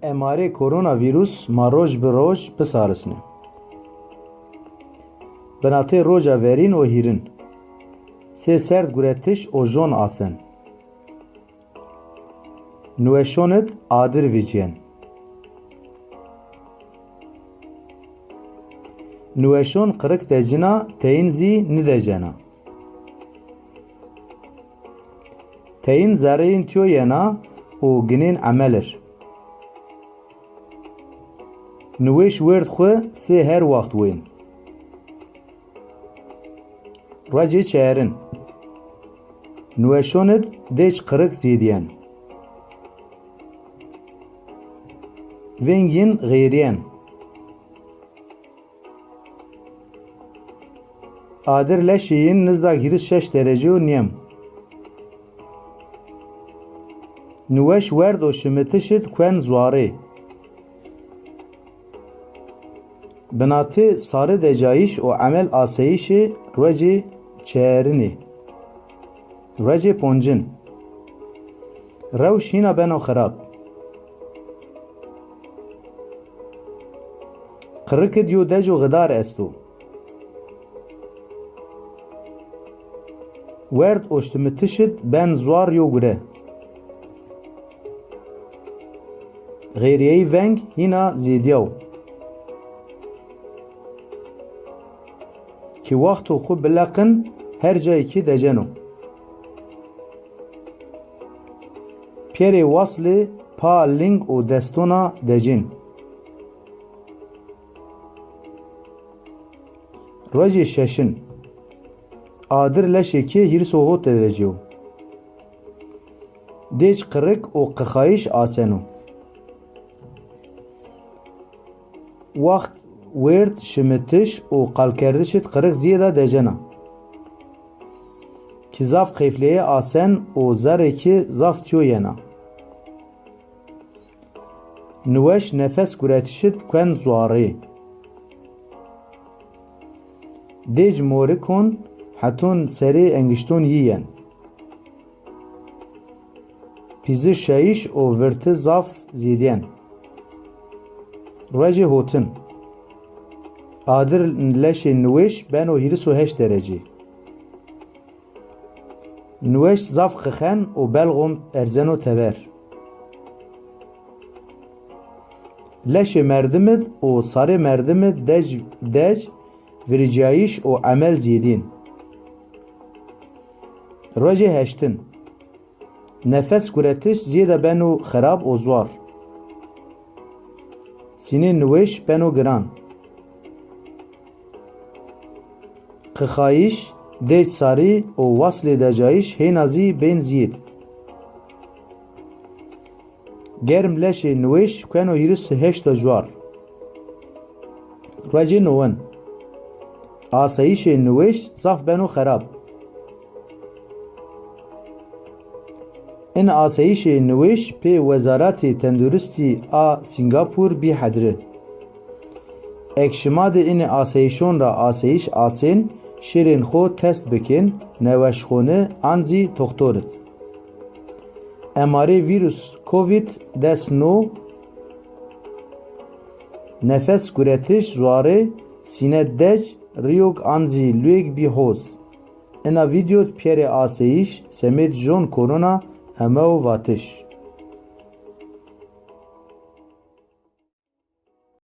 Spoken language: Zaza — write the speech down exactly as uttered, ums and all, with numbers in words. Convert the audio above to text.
Emarê koronavîrus ma roj bi roj bisarisnê. Binatê roja verîn û hîrin. Sê serd guretiş û jon asen. Nuweşon id adir vîcîyen. Nuweşon qirik decina, teyin zî nidecena. Teyin zereyên tiyo yena û ginên emel ir. Nuweş werd xwu sê her waxt wên. Ruecê çeerin. Nuweşon id dêc qirik zîdîyen. Veng yin xêrîyen. Adir leşê yin nizda hîris şeş derecê û nêm. Nuweş werd û şimitiş id kuen zuarê. Binatê sari decayîş û emel aseyîşê ruecê çeerinê. Ruecê poncin. Rewş hîna beno xirab. Qirik id yo dec û xidar esto. Werd û şimitiş id ben zuar yo gure. Xêrîyeyî veng hîna zêdîyaw. Ki wexto xwu bileqin her cayê ki deceno. Pîyerê waslê pa ling û destona decên. Rojê şeşin. Adir leşê ki hîris û hot derecê yo. Dêc qirik û qixayîş aseno. Waxt wêrd şimitiş û qalkerdiş id qirik zîyeda decena. Ki zaf qeyfleyê asen û zerrê ki zaf tiyo yena. Niweş nefes guretiş id kuen zuarî. Dêc morikon heton serê engişton yî yen. Pîzi şayîş û virti zaf zêdîyen. Ruecê hotin. Adir leşê niweş beno hîris û heşt derecî. Niweş zaf qixen û belxon erzeno tever. Leşê merdim id û sarê merdim id dec, dec virîcayîş û emel zîyedîn. Rojê heştin. Nefes guretiş zîyeda beno xirab û zuar. Sînê niweş beno giran. Qixayîş, dêc sarî û waslê decayîş hêna zî bên zîyid. Germ leşê niweş kueno hîris heşta cuar. Ruecê nowin. Asayîşê niweş zaf beno xerab. In asayîşê niweş pê Wezaretê Tenduristî a Sîngapur bî hedri. Eg şima di inê asayîşon ra asayîş asên, şêrên xo test bikên, neweşxone an zî toxtor id. Emarê vîrus Covid des no, nefes guretiş zuarê, sîne dec, rîyog an zî luyêg bî hoz. Ina vîdyo di pîyerê aseyîş, semêd jon korona, emew vatiş.